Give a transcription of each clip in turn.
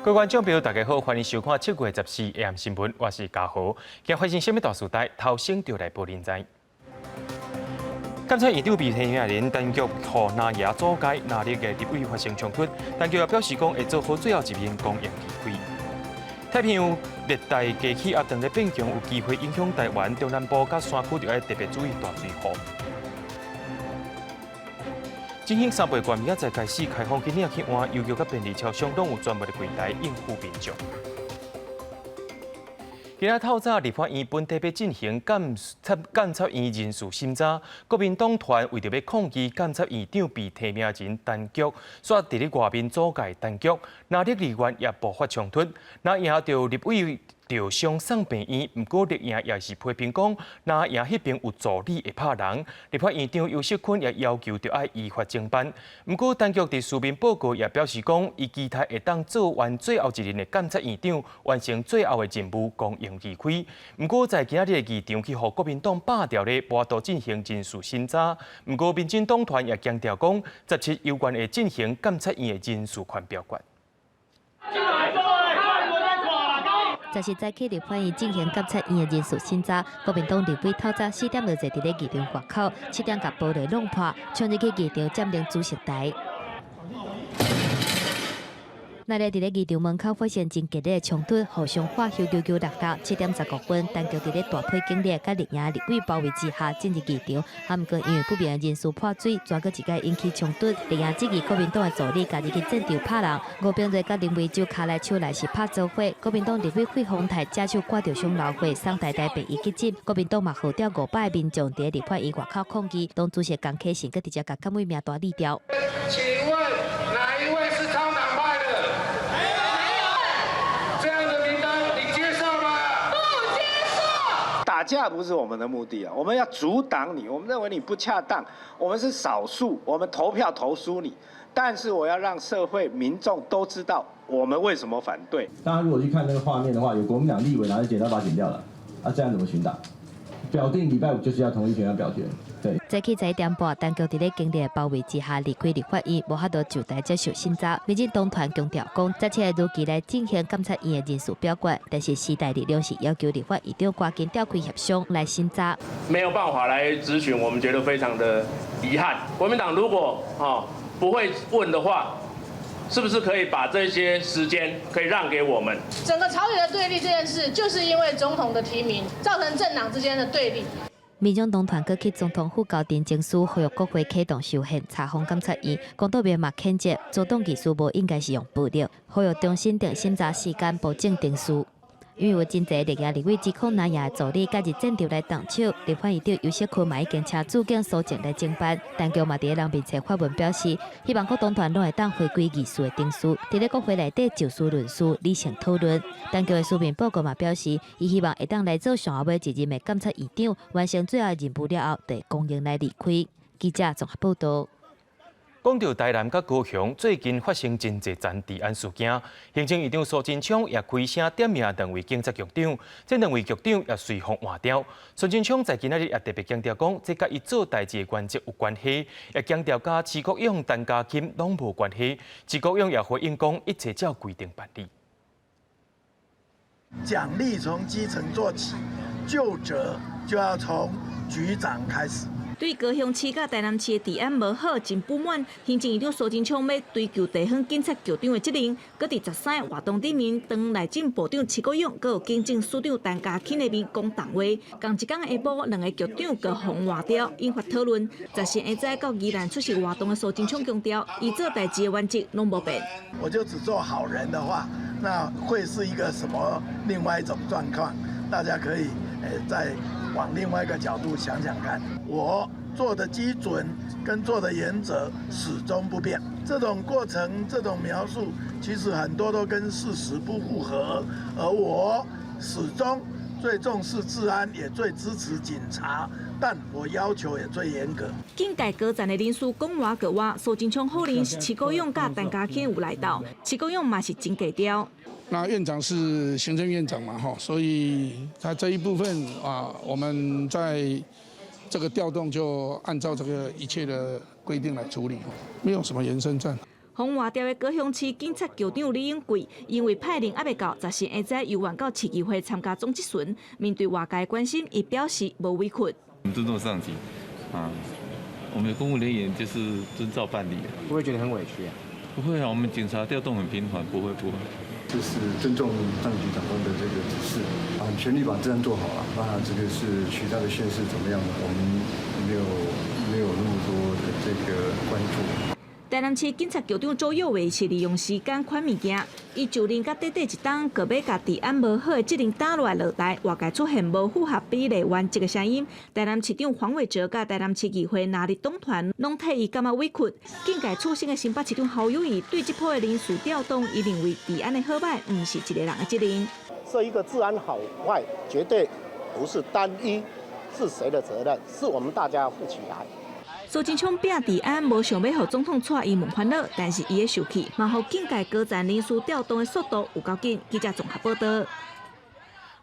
各位觀眾朋友，大家好，歡迎收看7月14 AM 新聞，我是嘉豪。今發生啥物大事代，頭先就來報恁知。監察院長被提名人陳菊予藍營阻礙，藍綠的立委發生衝突，陳菊也表示講會做好最後一任光榮離開。太平洋熱帶低氣壓當咧變強，有機會影響台灣中南部佮山區，著愛特別注意大水雨。振興三倍券明仔載開始開放去領去換，郵局佮便利超商攏有專門的櫃台應付民眾。今仔透早立法院本底欲進行監察院人事審查，國民黨團為著欲抗議監察院長被提名人陳菊，煞佇咧外面阻礙陳菊，藍綠議員也爆發衝突，藍營著立委著傷送病院，毋過綠營也是批評講，藍營彼邊有助理會拍人，立法院長游錫堃也要求著愛依法偵辦。毋過陳菊佇書面報告也表示講，伊期待會當做完最後一任的監察院長，完成最後的任務，光榮離開。毋過在今仔日的議場去予國民黨霸牢咧，無法度進行人事審查。毋過民進黨團也強調講，17猶原會進行監察院的人事權表決。十四早起立法院進行監察院的人事審查，國民黨立委透早4點就坐佇咧議場外口，7點共玻璃弄破，衝入去議場佔領主席台。那咧佇咧議場門口發生真激烈的衝突，互相發香球球落到7點15分，陳菊佇咧大批警力佮綠營立委包圍之下進入議場，啊，毋過因為不明人士潑水，煞閣一擺引起衝突。綠營質疑國民黨的助理家己去戰場拍人，吳秉叡佮林為洲跤來手來是拍做伙，國民黨立委費鴻泰隻手掛著傷流血，送台大病院急診。國民黨嘛號召500个民眾佇咧立法院外口抗議，黨主席江啟臣閣直接共監委名單撕掉。請問哪一位是超黨派的？沒有。這樣的名單你接受嗎？不接受。打架不是我們的目的啊，我們要阻擋你，我們認為你不恰當，我們是少數，我們投票投輸你，但是我要讓社會民眾都知道我們為什麼反對。大家如果去看那個畫面的話，有國民黨立委拿着剪刀把剪掉了，啊，這樣怎麼尋黨？表定禮拜五就是要同意權要表決。對。早起11點半，陳菊佇咧警力包圍之下離開立法院，無法度就台接受審查。民進黨團強調講，17日如期來進行監察院的人事表決，但是時代力量是要求立法院長趕緊召開協商來審查。沒有辦法來質詢，我們覺得非常的遺憾。國民黨如果不會問的話，是不是可以把這些時間可以讓給我們？整個朝野的對立這件事，就是因為總統的提名造成政黨之間的對立。民眾黨團閣去總統府交陳情書，呼籲國會啟動修憲查訪監察院。公道面嘛譴責阻擋議事無應該是用暴力，呼籲重新定審查時間，保證程序。因為有真濟綠營立委指控藍營助理加入戰場來動手，立法院長游錫堃嘛已經請駐警搜證來偵辦。陳菊嘛佇咧人面前發文表示，希望各黨團攏會當回歸議事的程序，佇咧國會內底就事論事，理性討論。陳菊的書面報告嘛表示，伊希望會當來做上後尾一任的監察院長，完成最後任務了後，就會光榮來離開。記者綜合報道。講到台南佮高雄，最近發生真濟樁治安事件，行政院長蘇貞昌也開聲點名兩位警察局長，這兩位局長也隨予換調。蘇貞昌在今仔日也特別強調講，這佮伊做代誌的原則有關係，也強調佮徐國勇、陳家欽攏無關係。徐國勇也回應講，一切照規定辦理。獎勵從基層做起，究責就要從局長開始。對高雄市佮台南市的治安無好，真不滿。行政院長蘇貞昌欲追究地方警察局長的責任，閣佇13活動頂面，當內政部長徐國勇，閣有警政署長陳家欽的面講重話。仝一工下晡，兩個局長閣予換掉，引發討論。14下載到宜蘭出席活動的蘇貞昌強調，伊做代誌的原則攏無變。我就只做好人的話，那會是一個什麼另外一種狀況？大家可以再往另外一個角度想想看。我做的基準跟做的原則始終不變。這種過程、這種描述，其實很多都跟事實不符合。而我始終最重視治安，也最支持警察，但我要求也最嚴格。警界高層的人士講話閣話，蘇貞昌否認是徐國勇佮陳家欽有來鬥，徐國勇嘛是真低調。那院長是行政院長嘛，哈，所以他這一部分啊，我們在這個調動就按照這個一切的規定來處理，沒有什麼延伸戰。予換調的高雄市警察局長李永貴，因為派令猶未到，十四下載猶原到市議會參加總質詢。面對外界關心，伊表示無委屈。我們尊重上級啊，我們公務人員就是遵照辦理。不會覺得很委屈啊？不會啊，我們警察調動很頻繁，不會不會。就是尊重上級長官的這個指示，啊，全力把治安做好了。當然，這個是其他的縣市怎麼樣，我們沒有那麼多的這個關注。台南市警察局長周祐維是利用時間款物件，伊就任才短短一冬，閣欲共治安無好的職能打落來落台，外界出現無符合比例原則的聲音。台南市長黃偉哲佮台南市議會藍綠黨團攏替伊感覺委屈。警界出身的新北市長侯友宜對這波的人事調動，伊認為治安的好䆀毋是一個人的責任。這一個治安好壞絕對不是單一是誰的責任，是我們大家要負起來。蘇貞昌拚治安，無想欲予總統帶伊問煩惱，但是伊的受氣，嘛予警界高層人事調動的速度有夠緊。記者綜合報道。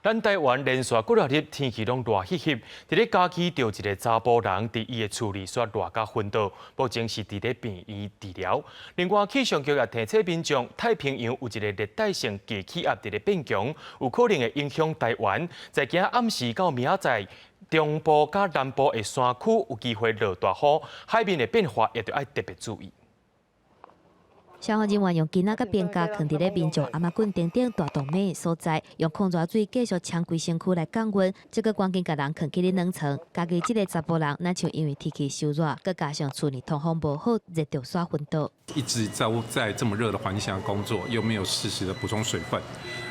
咱台灣連續幾若日天氣攏熱翕翕，佇咧家己著一个查埔人佇伊的厝裡煞熱甲昏倒，目前是佇咧病院治療。另外，氣象局也提醒民眾，太平洋有一个熱帶性低氣壓佇咧變強，有可能會影響台灣。在今暗時到明仔載，中部佮南部的山區有機會落大雨，海面的變化也著愛特別注意。消防人員用巾仔佮冰膠囥佇咧民眾頷仔棍頂頂大動脈的所在，用礦熱水繼續沖規身軀來降溫。這閣趕緊共人囥去咧暖床。家己這个查埔人，若像因為天氣傷熱，閣加上厝內通風無好，熱著煞昏倒。一直在這麼熱的環境下工作，又沒有適時的補充水分，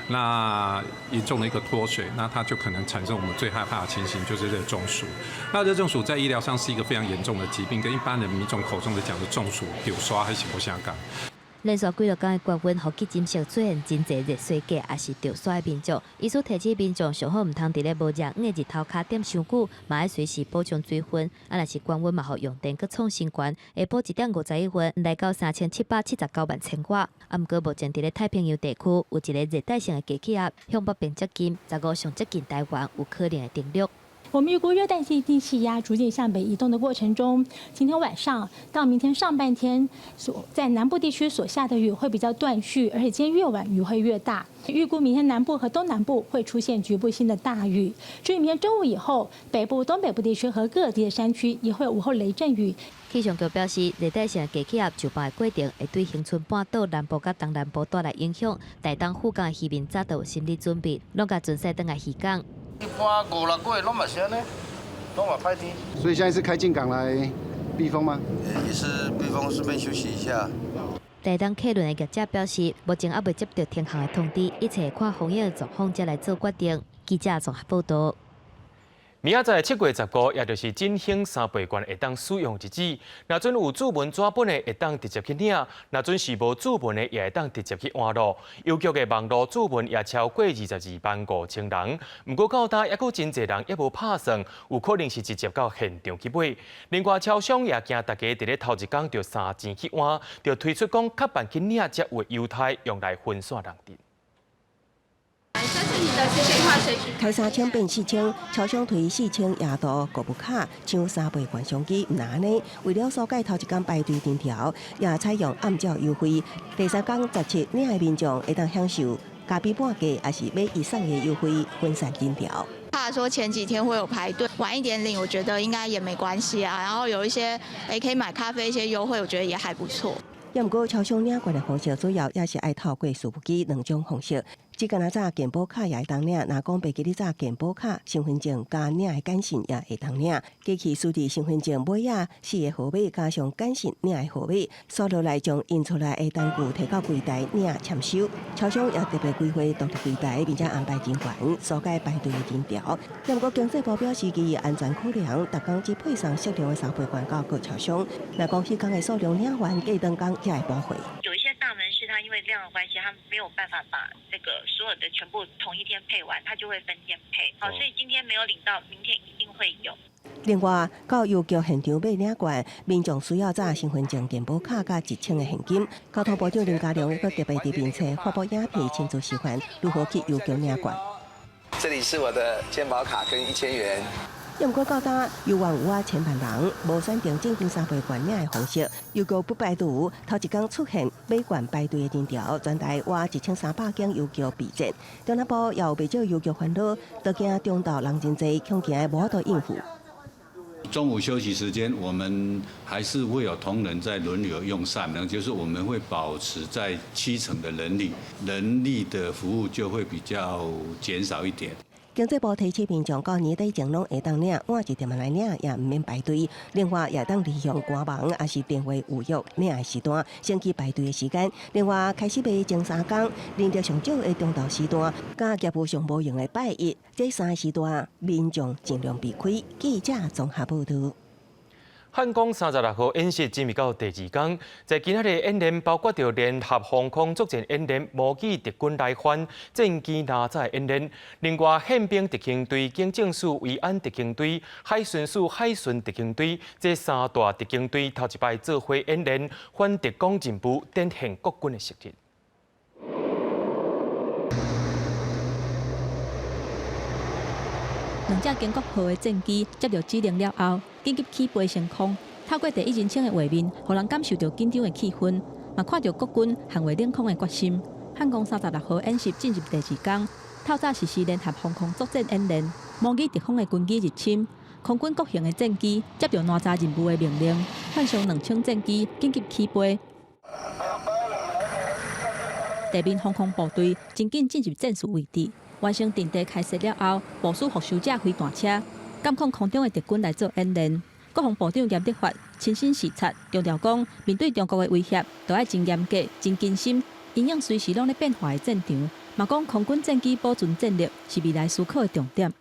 那嚴重的一個脫水，那它就可能產生我們最害怕的情形，就是熱中暑。那熱中暑在醫療上是一個非常嚴重的疾病，跟一般人民眾口中的講的中暑、丟刷還是無相仝。連續幾落工的高溫，予急診室出現真濟熱衰竭，抑是著痧的民眾。醫師提醒民眾，上好毋通佇咧無熱的日頭跤踮傷久，嘛愛隨時補充水分。啊，若是高溫嘛，予用電閣創新懸，下晡1點51分來到3779萬千瓦。啊，毋過目前佇咧太平洋地區有一个熱帶性的低氣壓向北邊接近，15上接近台灣，有可能會登陸。我們預估熱帶性低氣壓逐漸向北移動的過程中，今天晚上到明天上半天，所在南部地區所下的雨會比較斷續，而且今天越晚雨會越大。預估明天南部和東南部會出現局部性的大雨。至於明天中午以後，北部、東北部地區和各地的山區也會有午後雷陣雨。氣象局表示，熱帶性低氣壓就盤的過程會對恆春半島南部佮東南部帶來影響。台東富岡的漁民早就有心理準備，攏共船駛轉來漁港。一般五六個月攏嘛是按呢，攏嘛歹天。所以現在是開進港來避風嗎？也是避風，順便休息一下。台東客運的業者表示，目前猶未接到停航的通知，一切看風雨狀況才來做決定。記者綜合報道。明仔載7月15，也就是振興三倍券會當使用日子。若準有主文紙本的，會當直接去領；若準是無主文的，也會當直接去換路。郵局的網路主文也超過22萬5千人。毋過到今，猶閣真濟人猶無拍算，有可能是直接到現場去買。另外，超商也驚大家佇咧頭一工就捎錢去換，就推出講較慢去領才有優待，用來分散人陣。開3000變4000，超商推4000額度購物卡，搶三倍券商機，毋但按呢，為了疏解頭一工排隊人潮，也採用暗照優惠。第三工17領的民眾會當享受加比半價，抑是買一送一的優惠，分散人潮。怕說前幾天會有排隊，晚一點領，我覺得應該也沒關係啊。然後有一些可以買咖啡一些優惠，我覺得也還不錯。也毋過，超商領券的方式主要也是愛透過事務機兩種方式。只敢若早健保卡也會當領，若講袂記得早健保卡、身份證佮領的簡訊也會當領。機器輸入身份證尾仔四个號碼，加上簡訊領的號碼，刷落來將印出來的單據提到櫃台領簽收。超商也特別規劃獨立櫃台，並且安排人員疏解排隊的人潮。也毋過經濟部表示，基於安全考量，逐工只配送適量的三倍券到各超商。若講彼工的數量領完，隔兩工才會補貨。有一些大門市，它因為量的關係，它沒有辦法把這個所有的全部同一天配完，它就會分天配。好，所以今天沒有領到，明天一定會有。另外，到郵局現場買領券，民眾需要帶身份證、健保卡佮1000的現金。交通部長林佳龍閣特別佇面冊發布影片，親自示範如何去郵局領券。這裡是我的健保卡跟1000元。毋過到今猶原有千萬人無選擇正經三倍券領的方式，郵局不排除頭一工出現買券排隊的人潮，全台倚1300間郵局備戰。中南部也有袂少郵局煩惱，都驚中晝人真濟，恐驚無法度應付。中午休息時間，我們還是會有同仁在輪流用膳，就是我們會保持在70%的人力，人力的服務就會比較減少一點。經濟部提醒民眾，到年底前攏會當領，晚一點來領也毋免排隊。另外，也當利用官網抑是電話預約領的時段，省去排隊的時間。另外，開始賣前三工，人流上少的中晝時段，佮業務上無閒的拜一，這三個時段，民眾盡量避開。記者綜合報導。漢光36號演習進入到第二工，在今仔日演練包括著聯合防空作戰演練、模擬敵軍來犯、戰機拿載演練。另外，憲兵特勤隊、警政署維安特勤隊、海巡署海巡特勤隊這三大特勤隊頭一擺做伙演練反特攻任務，展現國軍的實力。兩隻經國號的戰機接著指令了後，緊急起飛升空。透過第一人稱的畫面，予人感受著緊張的氣氛，嘛看著國軍捍衛領空的決心。漢光36號演習進入第二工，透早實施聯合防空作戰演練，模擬敵方的軍機入侵。空軍各型的戰機接著哪吒任務的命令，換上2000戰機緊急起飛。地面防空部隊真緊進入戰術位置。完成陣地開設了後，部署復仇者飛彈車，監控空中的敵軍來做演練。國防部長嚴德發親身視察，強調講，面對中國的威脅，都愛真嚴格、真謹慎，因應隨時攏咧變化的戰場。嘛講空軍戰機保存戰力是未來思考的重點。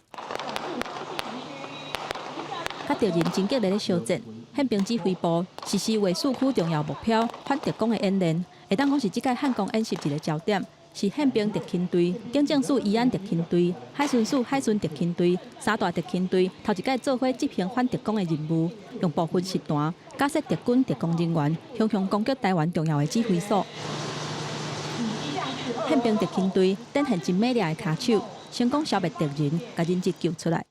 佮敵人真激烈咧相戰，憲兵指揮部實施衛戍區重要目標反特攻的演練，會當講是這屆漢光演習一個焦點。是憲兵特勤隊、警政署維安特勤隊、海巡署海巡特勤隊三大特勤隊頭一擺做伙執行反特攻的任務，用部分實彈假設敵軍特工人員，雄雄攻擊台灣重要的指揮所。憲兵特勤隊展現真猛烈的跤手，成功消滅敵人，共人質救出來。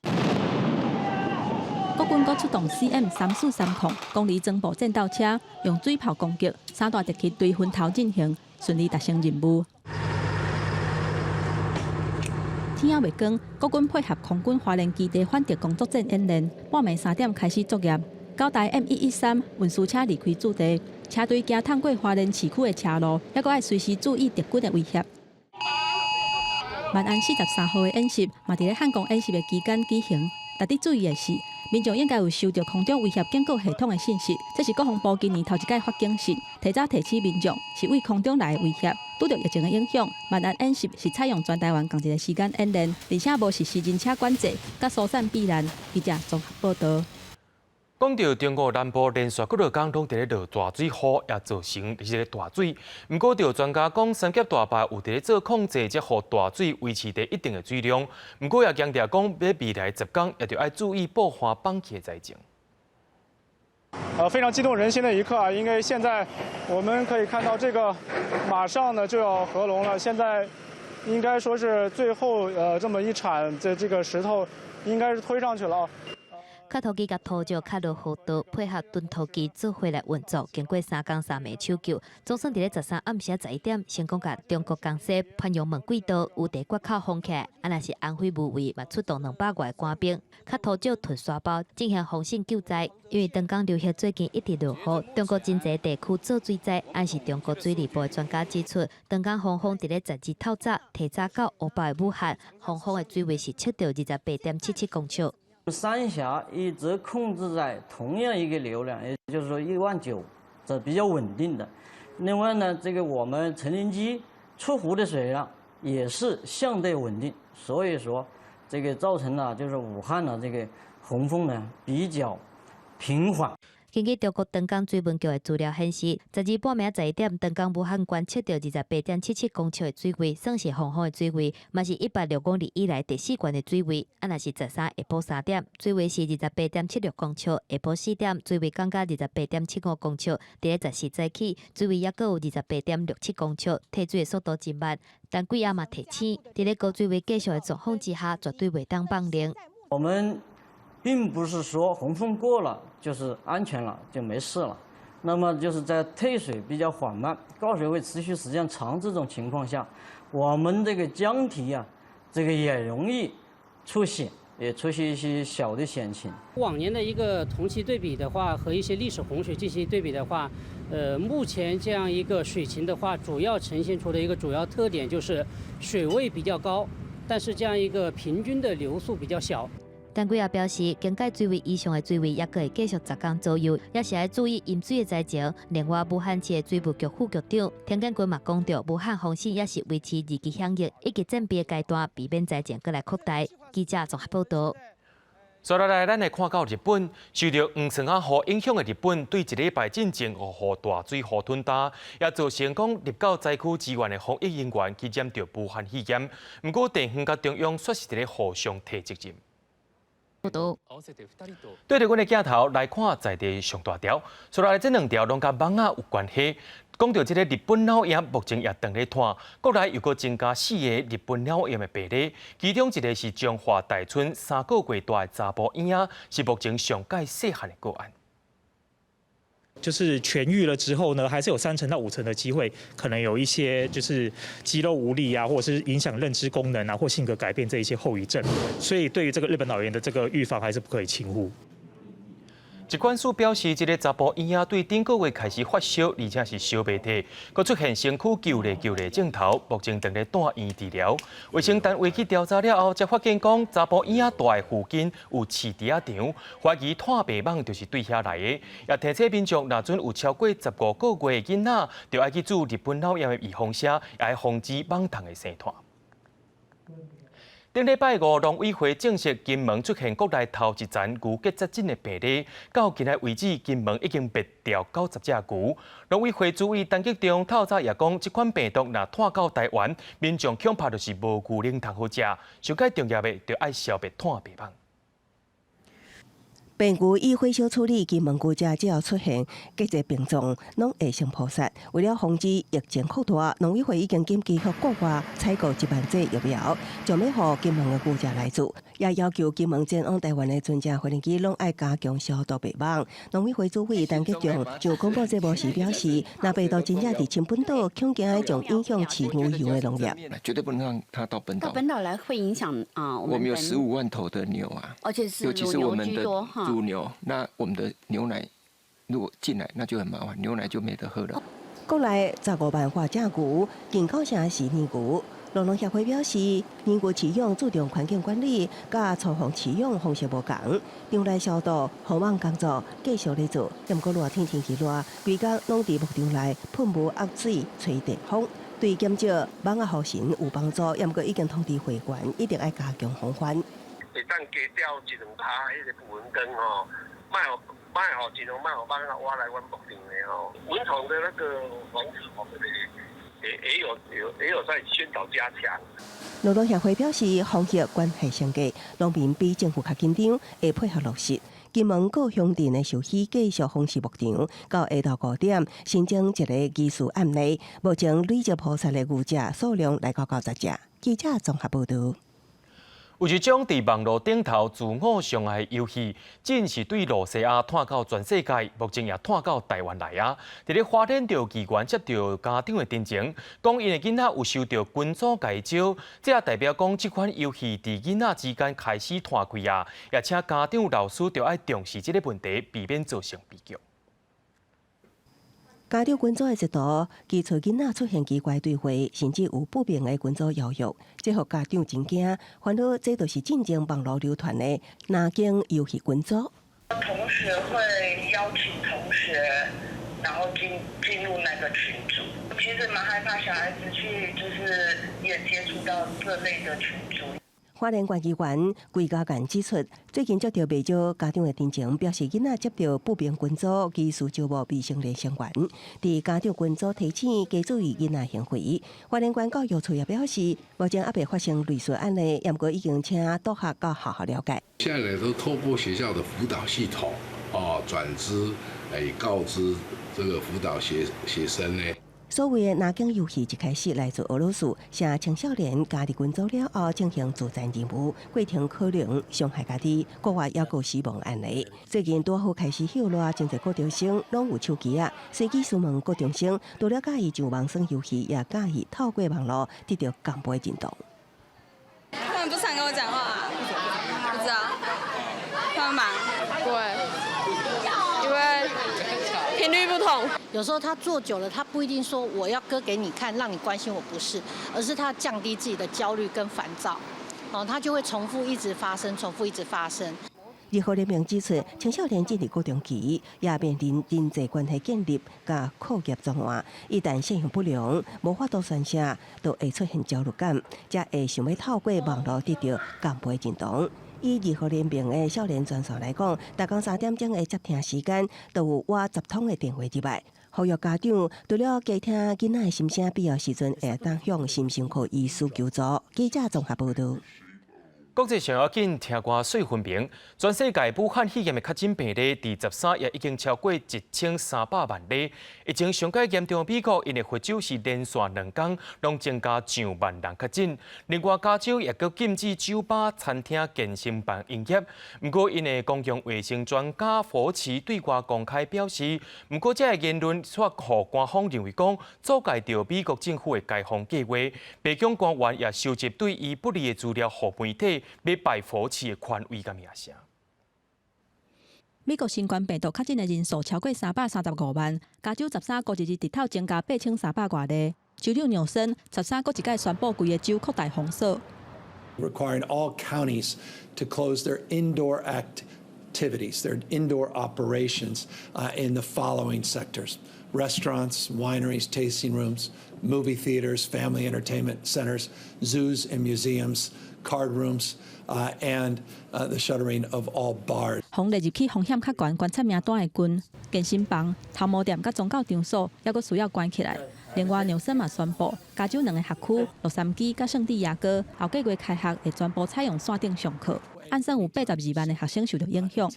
國軍閣出動 CM 3430公里裝步戰鬥車，用水炮攻擊三大特勤隊分頭進行，順利達成任務。天仔未光，國軍配合空軍花蓮基地反特攻作戰演練，半暝3點開始作業。九台 M113運輸車離開駐地，車隊行通過花蓮市區的車路，猶閣愛隨時注意敵軍的威脅。萬安43號的演習，嘛佇咧漢光演習的期間舉行。值得注意的是，民眾應該有收著空中威脅警告系統的信息，這是國防部今年頭一擺發警訊，提早提醒民眾是對空中來的威脅。拄著疫情的影響，萬安演習是採用全台灣仝一个時間演練，而且無實施人車管制，佮疏散避難。記者綜合報導。講著中國南部連續幾落工攏佇咧落大水雨，也造成這個大水。毋過，著專家講，三峽大壩有佇咧做控制，才予大水維持佇一定的水量。毋過，也強調講，欲未來10工也著愛注意補旱綁起的災情。非常激動人心的一刻啊！因為現在我們可以看到，這個馬上呢就要合龍了。現在應該說是最後這麼一鏟，這個石頭應該是推上去了。卡拖機佮拖石卡落河道，配合囤土機做伙來運作。經過3工3暝搶救，總算佇咧13暗時11點，成功共中國江西潘陽門軌道烏地缺口封起來。啊，若是安徽無為嘛出動200外官兵，卡拖石囤沙包進行防汛救災。因為長江流域最近一直落雨，中國真濟地區做水災。按是中國水利部的專家指出，長江洪峰佇咧12透早提早到湖北武漢，洪峰的水位是測著28.77公尺。三峽一直控制在同樣一個流量，也就是說1.9萬，這比較穩定的。另外呢，這個我們城陵磯出湖的水量也是相對穩定，所以說這個造成了就是武漢的這個洪峰呢比較平緩。根據中國長江水文局的資料顯示，12半暝11點，長江武漢關測著28.77公尺的水位，算是洪峰的水位，嘛是1865年以來第四懸的水位。啊，若是13下晡3點，水位是28.76公尺；下晡4點，水位降到28.75公尺。佇咧14早起，水位猶閣有28.67公尺，退水的速度真慢。但鬼仔嘛提醒，佇咧高水位繼續的狀況之下，絕對袂當放冗。我們並不是說洪峰過了就是安全了，就沒事了。那麼就是在退水比較緩慢、高水位持續時間長這種情況下，我們這個江堤啊，這個也容易出險，也出現一些小的險情。往年的一個同期對比的話，和一些歷史洪水進行對比的話，目前這樣一個水情的話，主要呈現出的一個主要特點就是水位比較高，但是這樣一個平均的流速比較小。陳貴也表示，警戒水位以上的水位，猶閣會繼續10工左右，也是愛注意淹水的災情。另外，武漢市的水務局副局長田建軍嘛講著，武漢風險也是維持2級響應，以及戰備階段，避免災情閣來擴大。記者綜合報道。接落來，咱來看到日本受著黃霜仔雨影響的日本，對一禮拜進前予大水予吞焦，也造成講入到災區支援的防疫人員去染著武漢肺炎。毋過地方佮中央煞是佇咧互相推責任。對著阮的鏡頭來看，在地上大條，接落來這兩條攏佮蠓仔有關係。講著這个日本腦炎，目前也當咧湠，國內又閣增加四個日本腦炎的病例，其中一個是彰化大村3個月大的查埔嬰仔，是目前上蓋細漢的個案。就是痊癒了之後呢，還是有3成到5成的機會，可能有一些就是肌肉無力啊，或者是影響認知功能啊，或性格改變這一些後遺症。所以對於這個日本腦炎的這個預防，還是不可以輕忽。疾管署表示，這个查埔嬰仔對頂個月開始發燒，而且是燒袂退，閣出現身軀球粒球粒症頭，目前正咧住院治療。衛生單位去調查了後，才發現講查埔嬰仔蹛的附近有飼豬仔場，懷疑湠白蠓就是對遐來的。也提醒民眾，若準有超過15個月的囡仔，就愛去注日本腦炎的預防射，也愛防止蠓蟲的生湠。頂禮拜五，農委會證實金門出現國內頭一層牛結節疹的病例，到今仔為止，金門已經滅掉90隻牛。農委會主委陳吉仲透早也講，這款病毒若湠到台灣，民眾恐怕就是無牛奶通好食。上蓋重要的，就愛消滅湠白蠓。病牛以火燒處理，金門牛隻只要出現結節病狀，攏會先撲殺。為了防止疫情擴大，農委會已經緊急予國外採購1萬劑疫苗，準備予金門的牛隻來注，也要求金門前往台灣的船隻、飛機攏愛加強消毒白蠓。農委會主委陳吉仲就廣播節目時表示，若病毒真正入侵本島，恐驚會將影響飼牛羊的農業。絕對不能讓它到本島。到本島來會影響啊，我們有15萬頭的牛啊，而且是尤其是我們的乳乳牛，那我們的牛奶如果進來，那就很麻煩，牛奶就沒得喝了。國內15萬外隻牛，近9成是奶牛。酪農協會表示，奶牛飼養注重環境管理，佮粗放飼養方式無仝，場內消毒、防蠓工作繼續咧做。毋過熱天天氣熱，規工攏佇牧場內噴霧壓水、吹電風，對減少蠓仔呼神有幫助。毋過已經通知會員，一定愛加強防範。會當加吊一兩跤彼个捕蚊燈吼，莫予莫予盡量莫予蠓仔倚來阮牧場的吼。蚊蟲的那個防治，我們也有在宣導加強。酪農協會表示，防疫關係生計，農民比政府較緊張，會配合落實。金門各鄉鎮的獸醫繼續封閉牧場，到下晝5點新增一個疑似案例，目前累計撲殺的牛隻數量來到90隻。記者綜合報導。有一種佇網路頂頭自我傷害遊戲，真是對露西亞湠到全世界，目前也湠到台灣來啊！佇咧花蓮著議員接著家長的陳情，講𪜶的囡仔有收著群組共伊招，這也代表講這款遊戲佇囡仔之間開始湠開啊！也請家長、老師著愛重視這个問題，避免造成悲劇。家長群組的截圖，指出囡仔出現奇怪對話，甚至有不明的群組邀約，這予家長真驚，煩惱這就是進前網路流傳的藍鯨遊戲群組。同學會邀請同學，然後進入那個群組。其實蠻害怕小孩子去，就是也接觸到這類的群組。花蓮縣議員歸家干指出，最近接著袂少家長的陳情，表示囡仔接著不明群組疑似招募未成年成員，佇家長群組提醒加注意囡仔行為。花蓮縣教育處也表示，目前猶未發生類似案例，毋過已經請督學到學校了解。現在呢都透過學校的輔導系統，哦，轉知，來告知這個輔導學生呢。所謂的拿鏡遊戲一開始來自俄羅斯，寫青少年加入軍組了後進行作戰任務，過程可能傷害家己，國外猶閣有死亡案例。最近拄好開始歇熱，真濟高中生攏有手機仔，隨機詢問高中生，除了佮意上網耍遊戲，也佮意透過網路得著共輩認同。他們不常跟我講話，不知道，他們忙。對，因為頻率不同。有時候他做久了，他不一定說我要割給你看，讓你關心我，不是，而是他降低自己的焦慮跟煩躁，哦，他就會重複一直發生，重複一直發生。熱河聯盟指出，青少年進入高中期，也面臨人際關係建立佮課業轉換，一旦適應不良，無法度宣洩，就會出現焦慮感，才會想欲透過網路得著共輩認同。以熱河聯盟的少年專線來講，逐工3點鐘的接聽時間，都有倚10通的電話入來。呼籲家長除了加聽囡仔的心聲，必要時陣會當向心身科醫師求助。記者綜合報導。國際上要緊聽歌細分明，全世界武漢肺炎的確診病例，佇13也已經超過1300萬例。疫情上蓋嚴重的美國，𪜶的佛州是連續2工，攏增加上萬人確診。另外，加州也閣禁止酒吧、餐廳、健身房營業。毋過，𪜶的公共衛生專家佛奇對外公開表示，毋過這个言論卻予官方認為講，阻礙著美國政府的解封計劃。白宮官員也收集對伊不利的資料，予媒體。欲敗佛奇的權威佮名聲。美國新冠病毒確診的人數超過335萬，加州13號一日日頭增加8300外例。州長紐森13閣一擺宣布規個州擴大封鎖。 Requiring all counties to close their indoor activities, their indoor operations in the following sectors: restaurants, wineries, tasting rooms, movie theaters, family entertainment centers, zoos and museums, card rooms, and the shuttering of all bars. 予列入去風險較懸觀察名單的郡、健身房、頭毛店佮宗教場所，猶閣需要關起來。另外，紐森嘛宣布，加州兩个學區洛杉磯佮聖地亞哥後個月開學會全部採用線頂上課，按算有82萬的學生受著影響。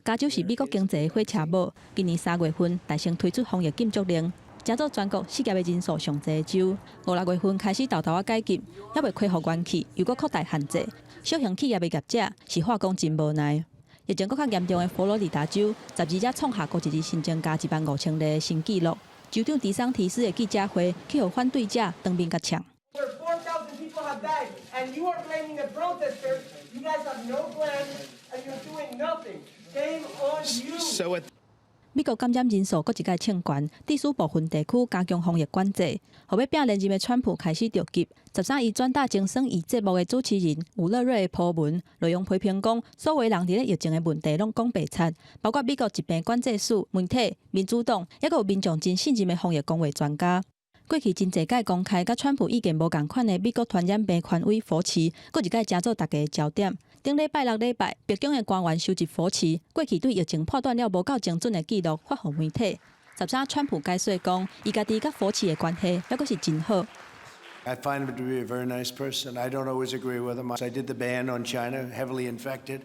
加州是美國經濟的火車母，今年3月份大聲推出防疫禁足令，成做全國失業的人數上濟的州。五六月份開始沓沓仔解禁，猶未恢復元氣，又閣擴大限制。小型企業的業者是話講真無奈。疫情閣較嚴重的佛羅里達州，12日創下過一日新增加1萬5千例的新紀錄。州長迪桑提斯的記者會，去予反對者當面共嗆。 4,000 people have died, and you are blaming the protesters. You guys have no plan, and you're doing nothing. Shame on you. So at 美國感染人數閣一擺衝懸，致使部分地區加強防疫管制，予欲拚連任的川普開始著急。13伊轉達精算伊節目的主持人吳樂瑞的鋪文，內容批評講，所有人佇咧疫情的問題攏講白賊，包括美國疾病管制署、媒體、民主黨，猶閣有民眾真信任的防疫公衛專家。過去真濟擺公開佮川普意見無仝款的美國傳染病權威佛奇，閣一擺成做大家的焦點。頂禮拜六禮拜，白宮的官員收集佛奇過去對疫情判斷了無夠精準的記錄，發予媒體。13川普解說講，伊家己佮佛奇的關係猶閣是真好。 I find him to be a very nice person. I don't always agree with him. I did the ban on China, heavily infected,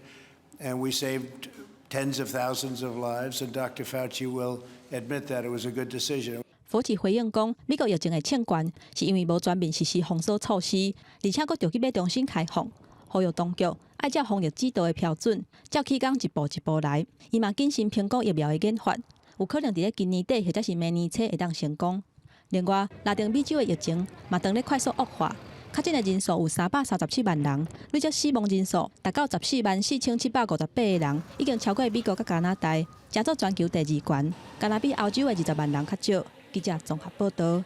and we saved tens of thousands of lives. And Dr. Fauci will admit that it was a good decision. 佛奇回應講，美國疫情的衝懸是因為無全面實施封鎖措施，而且閣著急欲重新開放。呼籲當局愛照防疫指導的標準，照起工一步一步來。伊嘛謹慎評估疫苗的研發，有可能佇咧今年底或者是明年初會當成功。另外，拉丁美洲的疫情嘛當咧快速惡化，確診的人數有337萬人，累積死亡人數達到144,758個人，已經超過美國佮加拿大，成做全球第二懸，敢若比歐洲的20萬人較少。記者綜合報導。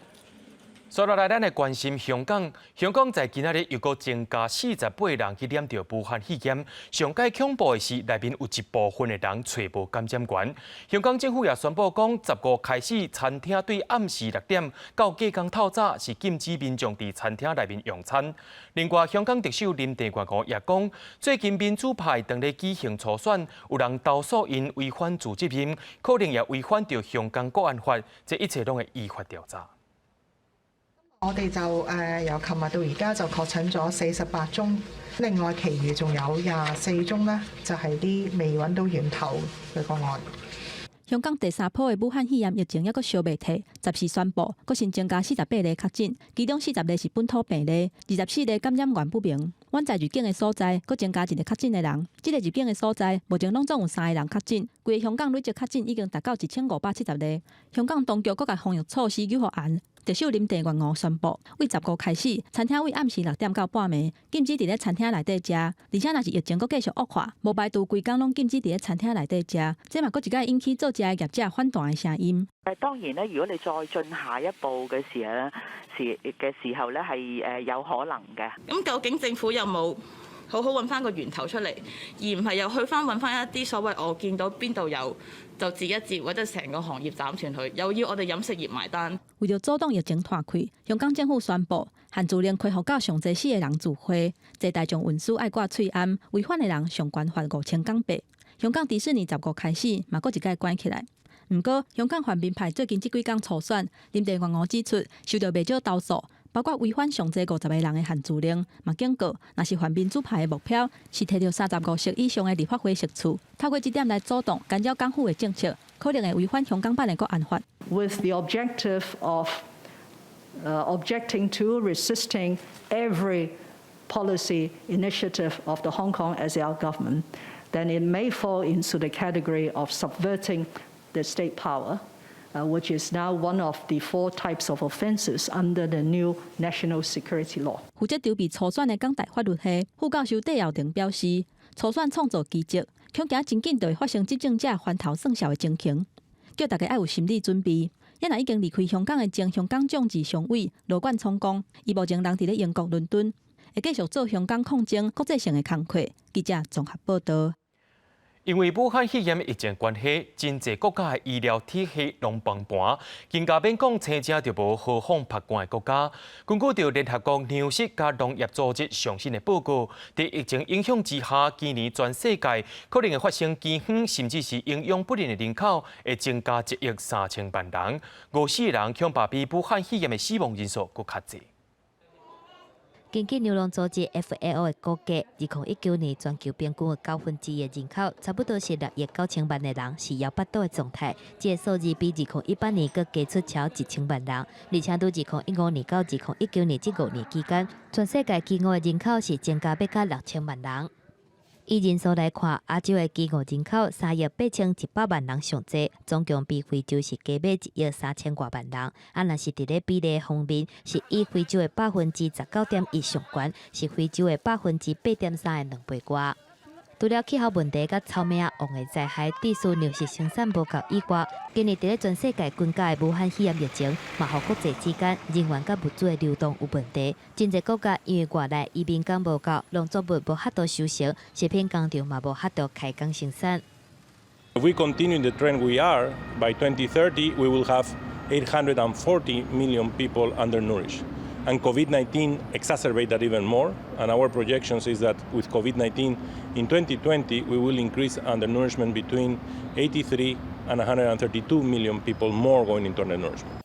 接落來，咱來關心香港。香港在今仔日又閣增加48人去染著武漢肺炎。上蓋恐怖的是，內面有一部分的人揣無感染源。香港政府也宣布講，15開始，餐廳對暗時6點到隔工透早是禁止民眾佇餐廳內面用餐。另外，香港特首林鄭月娥也講，最近民主派當咧舉行初選，有人投訴𪜶違反負責任，可能也違反著香港國安法，這一切攏會依法調查。我哋就由琴日到而家就確診咗48宗，另外其餘仲有24宗呢，就係啲未揾到源頭嘅個案。香港第三波的武漢肺炎疫情猶閣燒袂退，十四宣布，閣新增加48例確診，其中40例是本土病例，24例感染源不明。灣仔入境的所在，閣增加一个確診的人。這個入境的所在，目前攏總有三个人確診。規个香港累計確診已經達到1570例。香港當局閣共防疫措施予予嚴。特首林鄭月娥宣布，對15開始，餐廳對暗時6點到半暝禁止佇咧餐廳內底食，而且若是疫情閣繼續惡化，無排除規工攏禁止佇咧餐廳內底食。這嘛閣一擺引起做食的業者反彈的聲音。當然咧，如果你再進下一步嘅時候咧，時嘅時候咧係有可能嘅。咁究竟政府有冇好好揾翻個源頭出嚟，而唔係又去翻揾翻一啲所謂我見到邊度有就截一截，或者成個行業斬斷佢，又要我哋飲食業埋單。為著阻擋疫情拖開，香港政府宣布限聚令恢復到上濟四个人聚會，坐大眾運輸愛掛喙罨，違反的人上懸罰5000港幣。香港迪士尼15開始嘛，閣一擺關起來。毋過，香港泛民派最近這幾工初選，林鄭月娥指出，受到袂少投訴，包括違反上濟50個人的限聚令，嘛警告，若是泛民主派的目標是提著35席以上的立法會席次，透過這點來阻擋干擾港府的政策，可能會違反香港版的國安法。 With the objective of objecting to resisting every policy initiative of the Hong Kong SAR government, then it may fall into the category of subverting the state power, which is now one of the four types of offences under the new national security law. 負責籌備初選的港大法律系副教授戴耀廷表示，初選創造奇蹟，恐驚真緊就會發生執政者翻頭算數的情形，叫大家愛有心理準備。也若已經離開香港的前香港眾志常委羅冠聰講，伊目前人佇咧英國倫敦，會繼續做香港抗爭國際性的工課。記者綜合報道。因為武漢肺炎疫情關係，真濟國家的醫療體系攏崩盤，更加免講生正就無好風曝光的國家。根據著聯合國糧食佮農業組織上新的報告，佇疫情影響之下，今年全世界可能會發生饑荒，甚至是營養不良的人口會增加1億3000萬人，餓死的人恐怕比武漢肺炎的死亡人數閣較濟。根據糧農組織 FAO 的估計，2019年全球平均有1/9的人口，差不多是6億9千萬的人是枵腹肚的狀態。這個數字比2018年閣加出超1000萬人，而且佇2015年到2019年這5年期間，全世界飢餓的人口是增加欲到6000萬人。以人數來看，亞洲的飢餓人口3億8100萬人上濟，總共比非洲是加欲1億3000外萬人。啊，若是佇咧比例方面，是以非洲的19.1%上懸，是非洲的8.3%的兩倍外。除了氣候問題佮草莓仔王的災害，致使糧食生產無夠以外，今年佇咧全世界均價的武漢肺炎疫情，嘛予國際之間人員佮物資的流動有問題。真濟國家因為外來移民工無夠，農作物無法度收成，食品工廠嘛無法度開工生產。 If we continue the trend we are, by 2030 we will have 840 million people undernourished. And COVID-19 exacerbate that even more. And our projections is that with COVID-19 in 2020, we will increase undernourishment between 83 and 132 million people more going into undernourishment.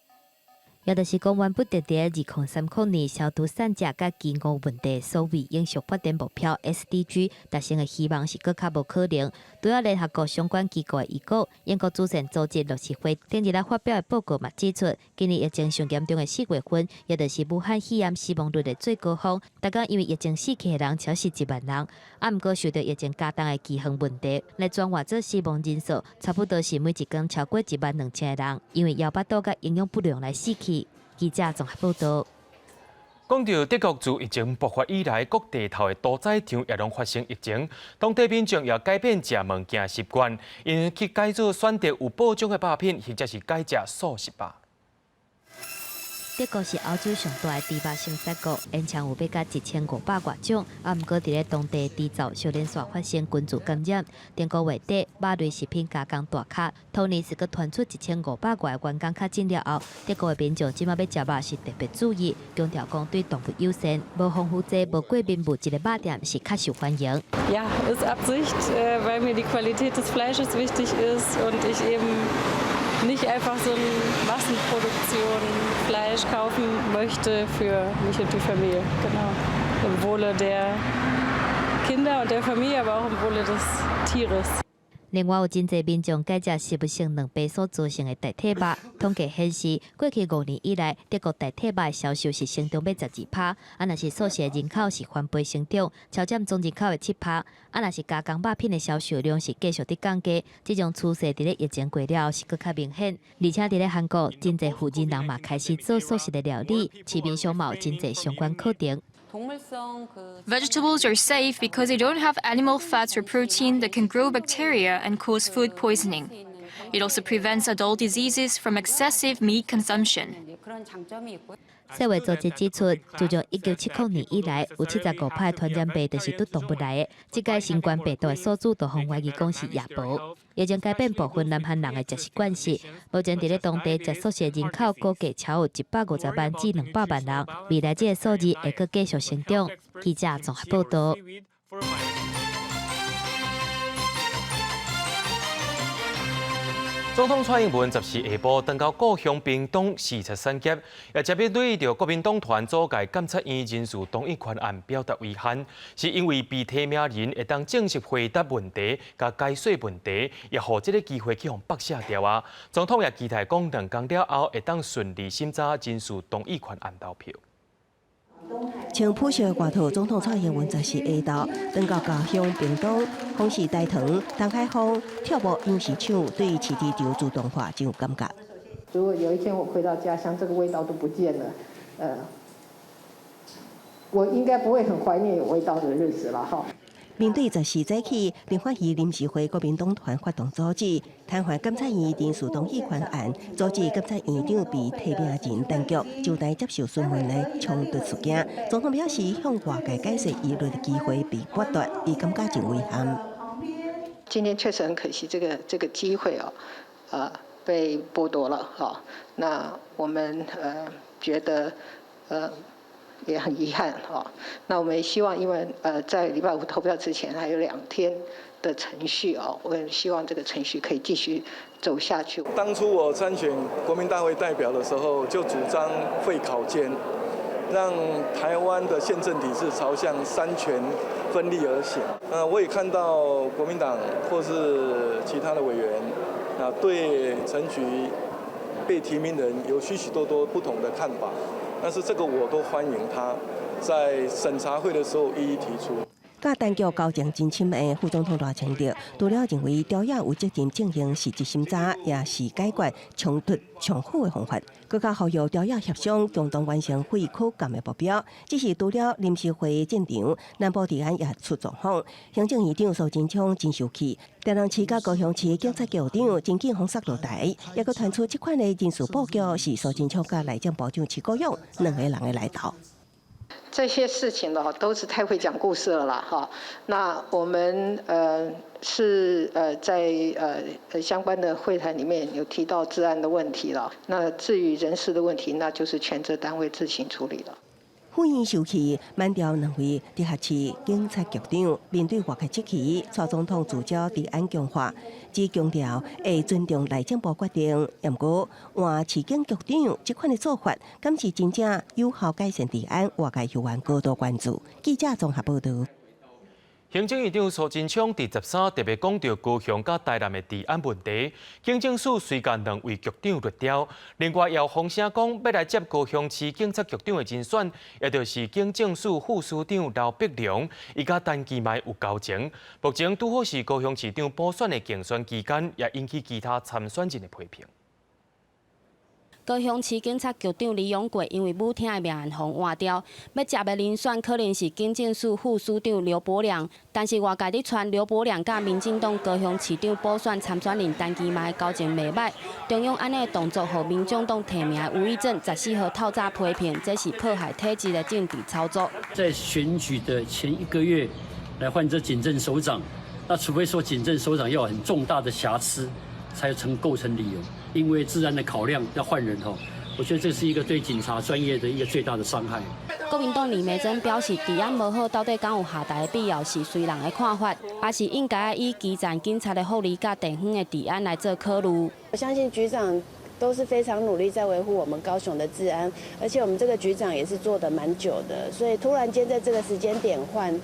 也就是講，原本定佇2030年消除散食佮飢餓問題，所謂永續發展目標 SDG 達成的希望是閣較無可能。除了聯合國相關機構的預告，英國慈善組織樂施會頂日來發表的報告嘛指出，今年疫情上嚴重的4月份，也就是武漢肺炎死亡率的最高峰，逐工因為疫情死去的人超過1萬人。啊，毋過受著疫情加重的饑荒問題，來轉換做死亡人數，差不多是每一工超過1萬2千個人，因為枵腹肚佮營養不良來死去。記者綜合報道。講到德國自疫情爆發以來，各地頭的屠宰場也攏發生疫情，當地民眾也改變食物件習慣，𪜶去改做選擇有保障的肉品，或者是改食素食肉。德國是歐洲上大的豬肉生產國，煙腸有欲到1500外種。啊，毋過佇咧當地豬槽小連續發生群聚感染。頂個月底，肉類食品加工大咖托尼斯閣傳出1500外個員工確診了後，德國的民眾這馬欲食肉是特別注意，強調講對動物友善，無防腐劑、無過敏物質的肉店是較受歡迎。 Ja, ist Absicht, weil mir die Qualität des Fleisches wichtig ist und ich eben nicht einfach so ein Massenproduktion Fleisch kaufen möchte für mich und die Familie. Genau. Im Wohle der Kinder und der Familie, aber auch im Wohle des Tieres. 另外有真濟民眾改食植物性卵白所做成的代替肉。統計顯示，過去5年以來，德國代替肉的銷售是成長欲12趴。啊，若是素食人口是翻倍成長，超佔總人口的7趴。啊，若是加工肉品的銷售量是繼續佇降低，這種趨勢佇咧疫情過了後是閣較明顯。而且佇咧韓國，真濟富人人嘛開始做素食的料理，市面上嘛有真濟相關課程。 Vegetables are safe because they don't have animal fats or protein that can grow bacteria and cause food poisoning. It also prevents adult diseases from excessive meat consumption. 世衛組織指出，自從1970年以來，有75%的傳染病就是對動物來的。這擺新冠病毒的宿主就予懷疑講是夜貘。疫情改變部分南韓人的食習慣勢，目前佇咧當地食素食人口估計超有150萬至200萬人，未來這个數字會閣繼續成長。記者綜合報導。總統蔡英文14下晡轉到故鄉屏東視察產業，也接著對著國民黨團組閣監察院人事同意權案表達遺憾，是因為被提名人會當正式回答問題，佮解說問題，也予這个機會去予駁卸掉啊。總統也期待講2工了後會當順利審查人事同意權案投票。穿普色外套，總統蔡英文14下晝轉到家鄉屏東豐勢大塘東海豐跳舞養殖場，對飼豬場自動化真有感覺。如果有一天我回到家鄉，這個味道都不見了，我應該不會很懷念有味道的日子了哈。面對14早起，立法院臨時會國民黨團發動阻止，癱瘓監察院人事同意權案，阻止監察院長被提名人陳菊就台接受詢問的衝突事件。總統表示，向外界解釋疑慮的機會被剝奪，伊感覺真遺憾。今天確實很可惜，這個機會哦，被剝奪了哈。那我們覺得也很遺憾哈。那我們希望，因為在禮拜五投票之前還有2天的程序哦，我也希望這個程序可以繼續走下去。當初我參選國民大會代表的時候，就主張廢考監，讓台灣的憲政體制朝向三權分立而行。我也看到國民黨或是其他的委員啊，對陳菊被提名人有許許多多不同的看法。但是這個我都歡迎他在審查會的時候一一提出。佮陳菊交情真深的副總統賴清德，除了認為朝野有責任進行實質審查，也是解決衝突上好的方法。閣較呼籲朝野協商，共同完成廢考監的目標。只是除了臨時會戰場，南部治安也出狀況。行政院長蘇貞昌真受氣，台南市佮高雄市警察局長真緊予殺落台，抑閣傳出這款的人事布局是蘇貞昌佮內政部長徐國勇兩個人的來頭。這些事情呢，都是太會講故事了啦，哈。那我們是在相關的會談裡面有提到治安的問題了。那至於人事的問題，那就是權責單位自行處理了。府院受氣，免調兩位直轄市警察局長，面對外界質疑，蔡總統聚焦治安強化，只強調會尊重內政部決定。毋過換市警局長這款的做法，敢是真正有效改善治安？外界猶原高度關注。記者綜合報導。行政院長蘇貞昌佇13特別講著高雄佮台南的治安問題，警政署隨共兩位局長律調。另外，也有風聲講欲來接高雄市警察局長的人選，也就是警政署副署長劉碧龍，伊佮陳其邁有交情。目前拄好是高雄市長補選的競選期間，也引起其他參選人的批評。高雄市警察局長李永貴因為舞廳的命案予換掉，欲接的人選可能是警政署副署長劉伯良，但是外界咧傳劉伯良佮民進黨高雄市長補選參選人陳其邁交情袂䆀，中央按呢動作，予民眾黨提名的吳益政14號透早批評，這是破壞體制的政治操作。在選舉的前一個月來換這警政首長，那除非說警政首長要有很重大的瑕疵，才成構成理由。因為治安的考量要換人吼，我覺得這是一個對警察專業的一個最大的傷害。國民黨李眉蓁表示，治安無好，到底敢有下台的必要，是隨人的看法，也是應該以基層警察的福利佮地方的治安來做考慮。我相信局長都是非常努力在維護我們高雄的治安，而且我們這個局長也是做得蠻久的，所以突然間在這個時間點換。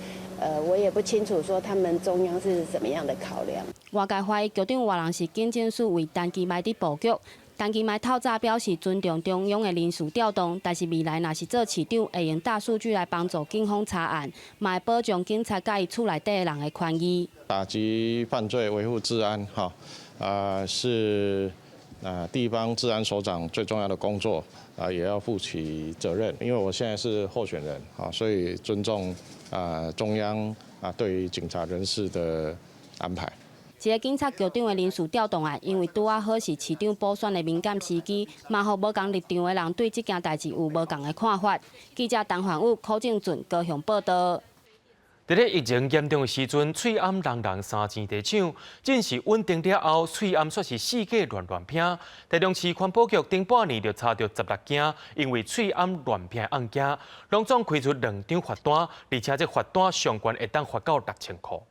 我也不清楚說他們中央是怎麼樣的考量。外界懷疑局長換人是警政署為陳其邁佇布局。陳其邁透早表示尊重中央的人事調動，但是未來若是做市長，會用大數據來幫助警方查案，嘛會保障警察佮伊厝內底的人的權益。打擊犯罪、維護治安，哈，啊是啊地方治安首長最重要的工作，啊也要負起責任。因為我現在是候選人，啊，所以尊重啊中央啊對於警察人事的安排。這个警察局長的人事調動案，因為拄仔好是市長補選的敏感時機，嘛予無仝立場的人對這件代誌有無仝的看法。記者陳焕武、柯正俊高雄報道。佇咧疫情嚴重的時陣，喙罨人人三錢佇搶，真是穩定了後，喙罨煞是四界亂亂拼。台中市環保局頂半年就查著16件，因為喙罨亂拼的案件，攏總開出兩張罰單，而且這罰單上懸會當罰到6000箍。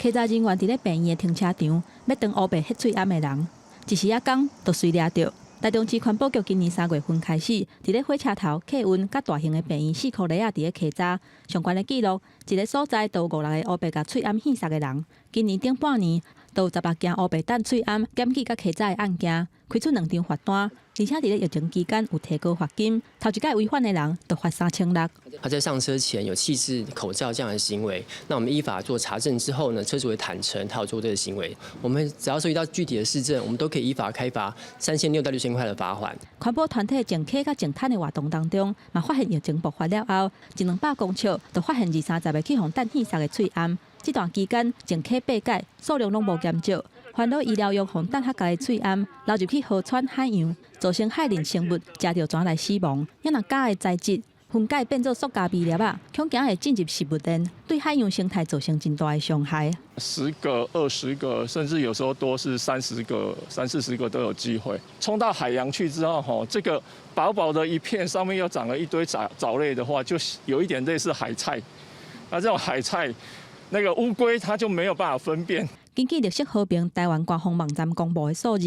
稽查人員佇咧病院的停車場，欲擋烏白彼喙罨的人，一時仔間就隨掠著。台中市環保局今年3月份開始，佇咧火車頭、客運佮大型的病院四箍犁仔佇咧稽查，上懸的記錄，一个所在都有五六个烏白共喙罨戲殺的人。今年頂半年，都有16件烏白擲喙罨檢舉佮稽查的案件，開出兩張罰單，而且佇咧疫情期間有提高罰金，頭一擺違反的人就罰3600。他在上車前有棄置口罩這樣的行為，那我們依法做查證之後呢，車主會坦承他有做這個行為。我們只要收集到具體的事證，我們都可以依法開罰3600到6000塊的罰款。環保團體淨溪佮淨灘的活動當中，嘛發現疫情爆發了後，一兩百公尺就發現二三十个去予擲戲殺的喙罨。這段期間，淨溪八改數量攏無減少，煩惱醫療用予擲較厚的喙罨流入去河川海洋，造成海裡生物食著蟎來死亡。也若膠的材質分解變做塑膠微粒仔，恐驚會進入食物鏈，對海洋生態造成真大的傷害。 10個、20個，甚至有時候多是30個、三四十個都有機會。衝到海洋去之後，吼，這個薄薄的一片，上面又長了一堆藻藻類的話，就有一點類似海菜。那這種海菜，那個烏龜它就沒有辦法分辨。根據綠色和平台灣官方網站公布的數字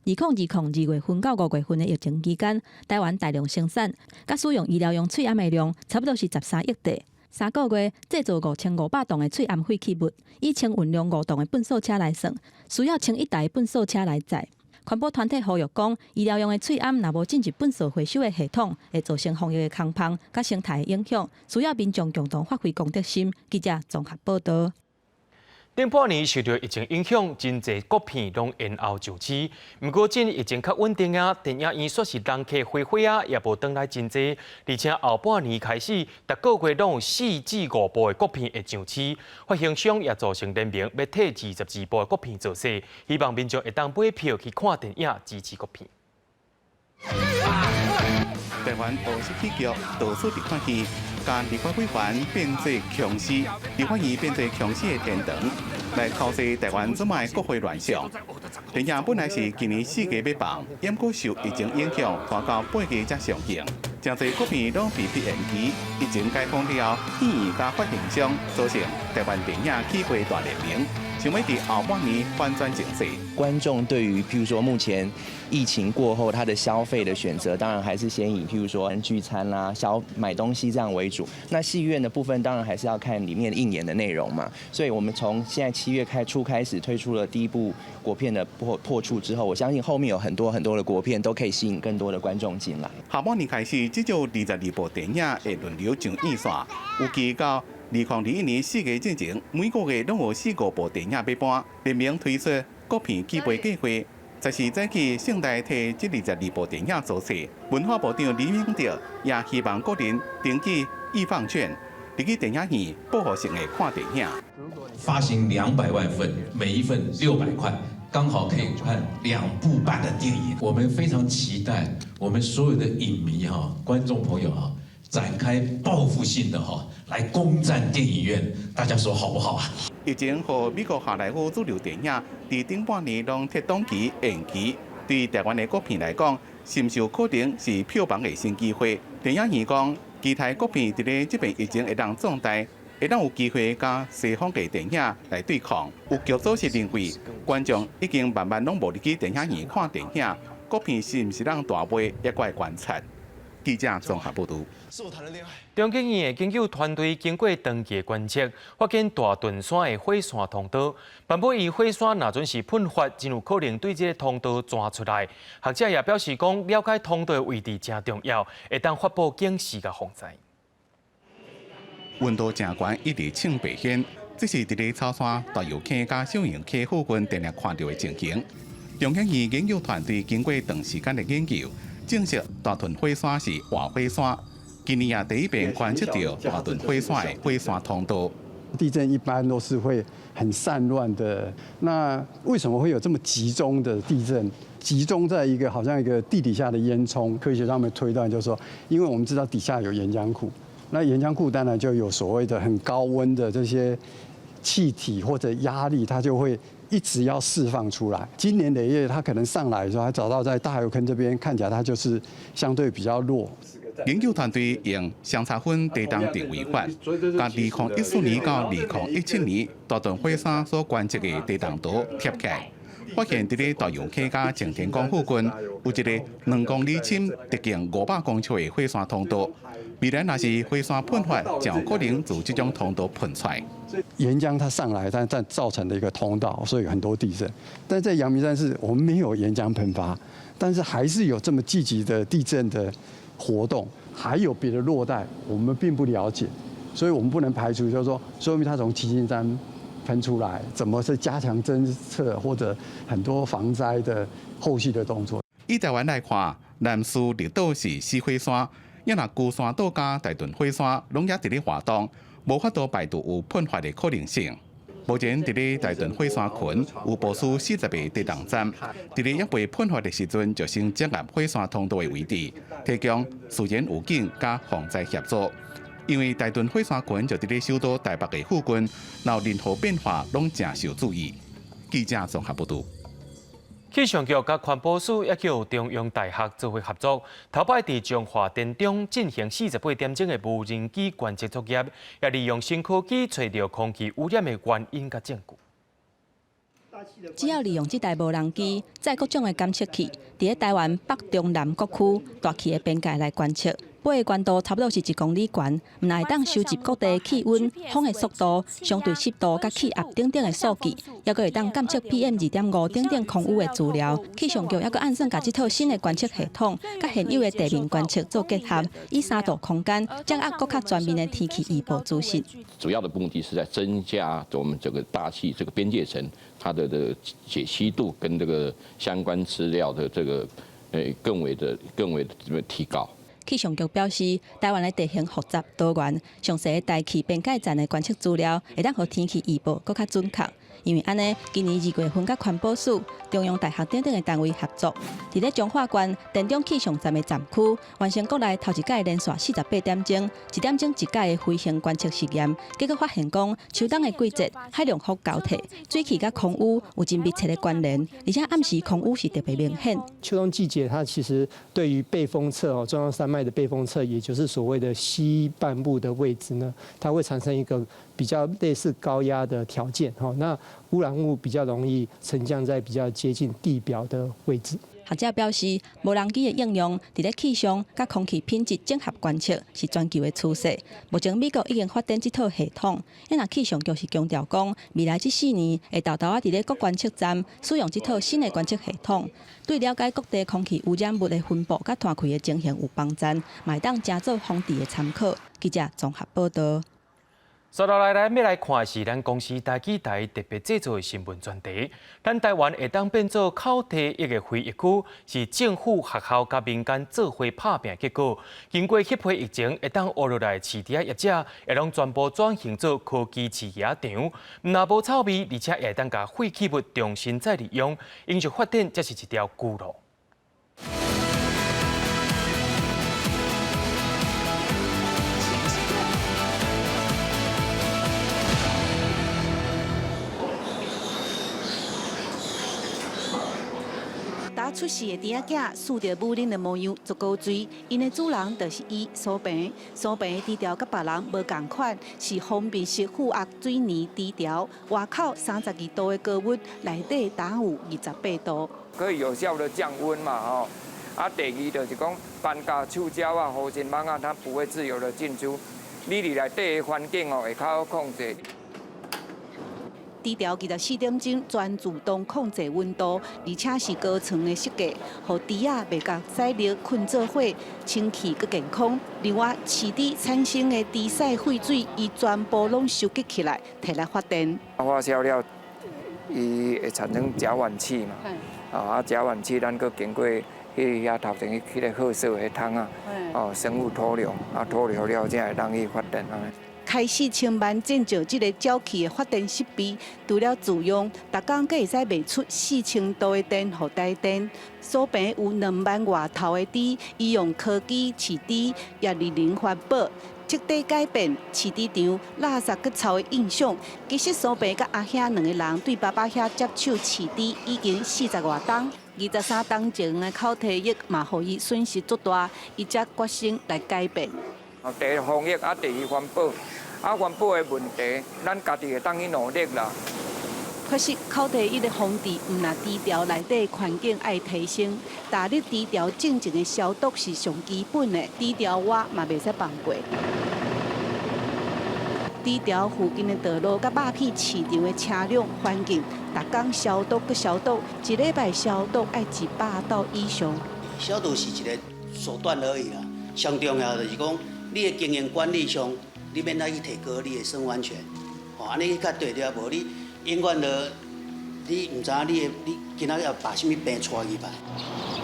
，2020二月份到5月份的疫情期間，台灣大量生產、佮使用醫療用喙罨的量，差不多是13億塊。3個月製造5500噸的喙罨廢棄物，以清運量5噸的糞掃車來算，需要1100台糞掃車來載。環保團體呼籲講，醫療用的喙罨若無進入糞掃回收的系統，會造成防疫的空芳、佮生態的影響，需要民眾共同發揮公德心。記者綜合報道。頂半年受著疫情影響，真濟國片攏延後上市。毋過，這疫情較穩定啊，電影院煞是人客火火啊，也無轉來真濟。而且後半年開始，逐個月攏有4至5部的國片會上市。發行商也組成聯盟，欲替22部的國片造勢，希望民眾會當買票去看電影，支持國片。台灣烏色喜劇倒數佇看戲，共立法委員變做殭屍，立法院變做殭屍的天堂，來考試台灣這擺國會亂象。電影本來是今年4月欲放，毋過受疫情影響，拖到8月才上映。誠濟國片攏被迫延期，疫情解封了後，戲院佮發行商組成台灣電影起飛大聯盟，想欲佇後半年反轉情勢。觀眾對於譬如說目前疫情過後，他的消費的選擇，當然還是先以譬如說聚餐啦、消買東西這樣為主。那戲院的部分，當然還是要看裡面映演的內容嘛。所以我們從現在7月開初開始推出了第一部國片的破破處之後，我相信後面有很多很多的國片都可以吸引更多的觀眾進來。下半年開始，至少22部電影會輪流上院線，預計到2021年4月之前，每個月攏有四五部電影欲播。聯盟推出國片起飛計劃，就是早起盛大替這22部電影造勢。文化部長李明哲也希望國人登記預放券，入去電影院報復性的看電影。發行200萬份，每一份600塊，剛好可以看2部半的電影。我們非常期待我們所有的影迷哈、觀眾朋友哈，展開報復性的哈來攻佔電影院，大家說好不好啊？疫情予美國好萊塢主流電影佇頂半年攏撤檔期延期，對台灣的國片來講，是毋是有可能是票房的新機會？電影院講，期待國片佇咧這遍疫情會當壯大，會當有機會佮西方的電影來對抗。有劇組是認為，觀眾已經慢慢攏無入去電影院看電影，國片是毋是當大賣，猶閣愛觀察。記者綜合報導。中研院的研究團隊經過長期的觀測，發現大屯山的火山通道。萬不伊火山若陣時噴發，真有可能對這个通道鑽出來。學者也表示講，了解通道的位置誠重要，會當發布警示佮防災。溫度誠懸，一直穿白煙，這是佇咧草山大油坑佮小油坑附近定定看著的情形。中研院研究團隊經過長時間的研究，證實大屯火山是活火山。今年也第一遍觀測著大屯火山的火山通道。地震一般都是會很散亂的，那為什麼會有這麼集中的地震？集中在一個好像一個地底下的煙囪。科學上面推斷就是說，因為我們知道底下有岩漿庫，那岩漿庫當然就有所謂的很高溫的這些氣體或者壓力，它就會一直要釋放出來。經年累月，它可能上來的時候，它找到在大油坑這邊，看起來它就是相對比較弱。研究團隊用相差分地動定位法，共2014年到2017年大屯火山所觀測的地動圖貼起來，發現佇咧大油坑佮晴天宮附近有一个2公里深、直徑500公尺的火山通道。未來若是火山噴發，就有可能自這種通道噴出來。岩漿它上來，但造成的一個通道，所以有很多地震。但在陽明山是我們沒有岩漿噴發，但是還是有這麼積極的地震的活動，還有別的弱帶，我們並不了解，所以我們不能排除，就是說，說明它從七星山噴出來，怎麼是加強偵測或者很多防災的後續的動作。以台灣來看，南勢綠島是死火山，抑若龜山島佮大屯火山攏猶佇咧活動，無法度排除有噴發的可能性。目前佇咧大屯火山群有部署40個地動站，佇咧猶未噴發的時陣，就先掌握火山通道的位置，提供事前預警佮防災協助。因為大屯火山群就佇咧首都台北的附近，若有任何變化，攏誠受注意。記者綜合報導。氣象局佮環保署抑閣中央大學做伙合作，頭擺佇彰化田中進行48點鐘的無人機觀測作業，也利用新科技揣著空氣污染的原因佮證據。只要利用這台無人機，載各種的監測器，佇咧台灣北中南各區大氣的邊界來觀測。飛的高度差不多是1公里懸，毋但會當收集各地氣溫、風的速度、相對濕度佮氣壓等等的數據，猶閣會當監測 PM 2.5等等空污的資料。氣象局猶閣按算共這套新的觀測系統，佮現有的地面觀測做結合，以3度空間掌握閣較全面的天氣預報資訊。主要的目的是在增加我們這個大氣這個邊界層它的解析度跟這個相關資料的這個更為的提高。氣象局表示，台灣的地形複雜多元，詳細的大氣邊界層的觀測資料，會當予天氣預報閣較準確。因為按呢，今年2月份佮環保署、中央大學等等的單位合作，佇咧彰化縣田中氣象站的站區，完成國內頭一擺連續48點鐘、1點鐘一擺的飛行觀測實驗，結果發現講，秋冬的季節，海陸風交替，水汽佮空污有真密切的關聯，而且暗時空污是特別明顯。秋冬季節，它其實對於背風側哦，中央山脈的背風側，也就是所謂的西半部的位置呢，它會產生一個比較類似高壓的條件，吼，那污染物比較容易沉降在比較接近地表的位置。學者表示，無人機的應用，佇咧氣象佮空氣品質綜合觀測是全球的趨勢。目前美國已經發展這套系統，若氣象局是強調講，未來這4年會沓沓仔佇咧各觀測站使用這套新的觀測系統，對了解各地空氣污染物的分布佮攤開的情形有幫助，嘛會當成做防治的參考。記者綜合報導。接落來，咱欲來看的是咱公視台語台特別製作的新聞專題。咱台灣會當變做口蹄疫的非疫區，是政府、學校佮民間做伙拍拚的結果。經過彼波疫情，會當活落來的飼豬仔業者，會攏全部轉型做科技飼雞仔場，毋但無臭味，而且也會當共廢棄物重新再利用，永續發展才是一條舊路。出世的豬仔囝，繡著母奶的模樣，足古錐。𪜶的主人就是伊蘇平。蘇平的豬條佮別人無仝款，是封閉式負壓水泥豬條，外口32度的高溫，內底焦有28度。可以有效的降溫嘛，吼，啊，第二就是講，斑鳩、臭鳥仔、虎鱘蠓仔，它不會自由的進出，你佇內底的環境哦會較好控制。豬牢24點鐘全自動控制溫度，而且是高層的設計，予豬仔袂共屎尿睏做伙，清氣閣健康。另外，飼豬產生的豬屎廢水，伊全部攏收集起來，提來發電。發酵了，伊會產生甲烷氣嘛？啊，甲烷氣咱閣經過去遐頭前彼個褐色的桶仔，哦，生物脫硫，啊，脫硫了才會當去發電按呢。開四千萬建造這個沼氣的發電設備，除了自用，逐工閣會使賣出4000度的電予台電。所平有2萬外頭的豬，伊用科技飼豬，也節能環保，徹底改變飼豬場垃圾閣臭的印象。其實蘇平佮阿兄兩个人對爸爸遐接手飼豬已經40外冬，23冬前的口蹄疫嘛，予伊損失足大，伊才決心來改變。第一防疫啊，第二環保。啊，環保的問題，咱家己會當去努力啦。確實，口蹄疫的防治，毋但豬牢內底環境愛提升，逐日豬牢進前的消毒是上基本的，豬牢外嘛袂使放過。豬牢附近的道路佮肉品市場的車輛環境，逐工消毒閣消毒，一禮拜消毒愛100道以上。消毒是一個手段而已啦，上重要就是講你的經營管理上。你免來去提高你的生物安全，吼，按呢較對著，無你永遠都你毋知影你的你今仔日把啥物病帶去吧。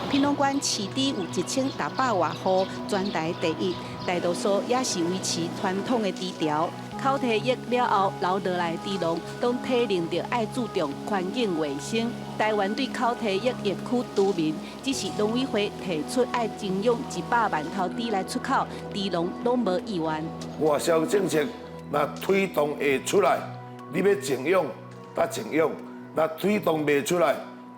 屏東縣飼豬有1600外戶，全台第一，大多數也是維持傳統的豬牢。口蹄疫了後留落來的豬農，攏體認著愛注重環境衛生。台灣對口蹄疫疫區豬民，只是農委會提出愛徵用100萬頭豬來出口，豬農攏無意願。外銷政策若推動會出來，你欲靜養，才靜養；若推動袂出來，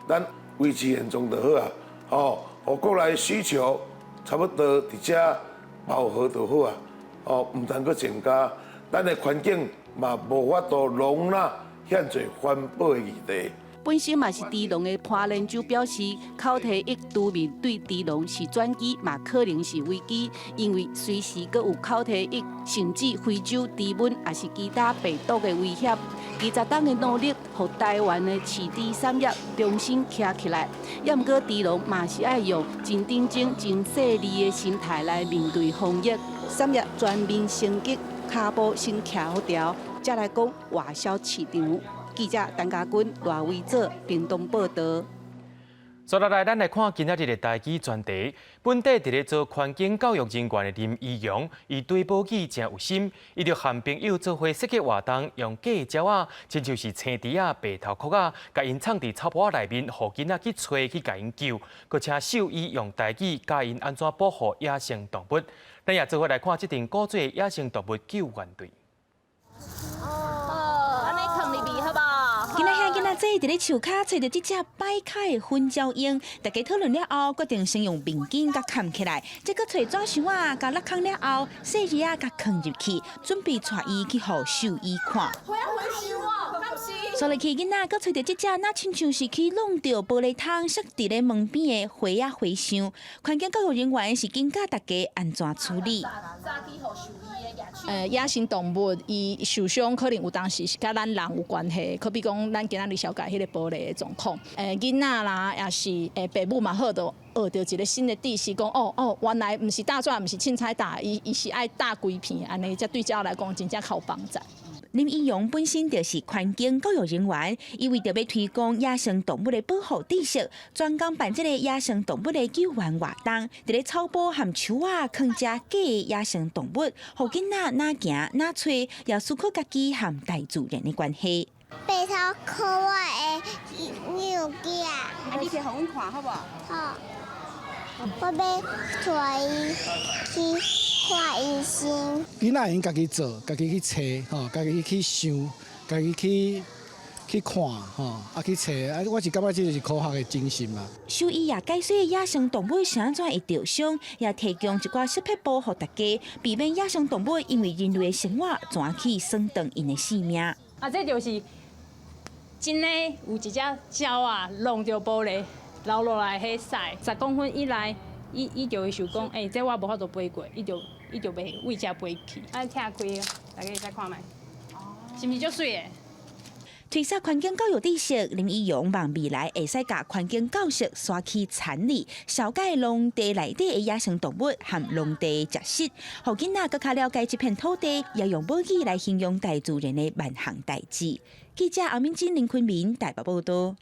咱維持現狀就好啊。哦，予國內需求差不多佇遮飽和就好啊。哦，毋通閣增加。咱的環境嘛無法度容納遐濟環保的議題。本身嘛是豬農的潘連洲表示，口蹄疫豬民對豬農是轉機，嘛可能是危機，因為隨時閣有口蹄疫，甚至非洲豬瘟，抑是其他病毒的威脅。20冬的努力，予台灣的飼豬產業重新徛起來。也毋過豬農嘛是愛用真認真、真細膩的心態來面對防疫。產業全面升級，跤步先徛好牢，才來講外銷市場。記者陳家軍、賴維祖屏東報導。接落來，咱來看今仔日的台語專題。本地佇咧做環境教育人員的林怡陽，伊對保育誠有心，伊就和朋友做伙設計活動，用假的鳥仔，親像是青雉仔、白頭鵠仔，共𪜶藏佇草埔仔內面，予囡仔去揣去共𪜶救，閣請獸醫用台語教𪜶按怎保護野生動物。咱也做伙來看這陣古早野生動物救援隊。哦，按呢囥入去好無？今仔遐囡仔坐佇咧樹跤，揣著這隻擺跤的粉鳥鷹，大家討論了後，決定先用面巾共崁起來，再閣揣紙箱仔共勒空了後，細膩仔共囥入去，準備帶伊去予獸醫看。煞落去囡仔閣揣著這隻，若親像是去弄著玻璃窗，摔佇咧門邊的花仔花箱。環境教育人員是緊教大家按怎處理。野生動物伊受傷可能有當時是佮咱人有關係，可比講咱今仔日紹介彼个玻璃的狀況。囡仔啦，抑是爸母嘛好，就學著一个新的知識，講哦哦，原來毋是打紙，毋是凊彩打，伊是愛打規片，按呢，才對鳥來講真正較有幫助。林怡陽本身就是環境教育人員，伊為著欲推廣野生動物的保護知識，專工辦這个野生動物的救援活動，佇咧草埔和樹仔囥隻假的野生動物，予囡仔若行若揣，也思考家己和大自然的關係。白頭鵠仔的幼囝。啊，你摕予阮看好無？好。我欲帶伊去看醫生。囡仔會用家己做，家己去揣，吼，家己去想，家己去看，吼，啊去揣，啊，我是感覺這就是科學的精神嘛。獸醫也解說野生動物是按怎會著傷，也提供一寡小撇步予大家，避免野生動物因為人類的生活，轉去損斷𪜶的性命。啊，這就是真的有一隻鳥仔弄著玻璃，留落來彼屎10公分以內，伊就會想講，欸，這我無法度飛過，伊就袂為遮飛去。按拆開，大家會使看覓，是毋是足媠的？推測環境教育知識，林義勇望未來會使共環境教育刷去田裡，紹介農地內底的野生動物和農地食食，予囡仔閣較了解這片土地，也用母語來形容大自然的萬項代誌。記者阿敏珍、林坤明台北報導。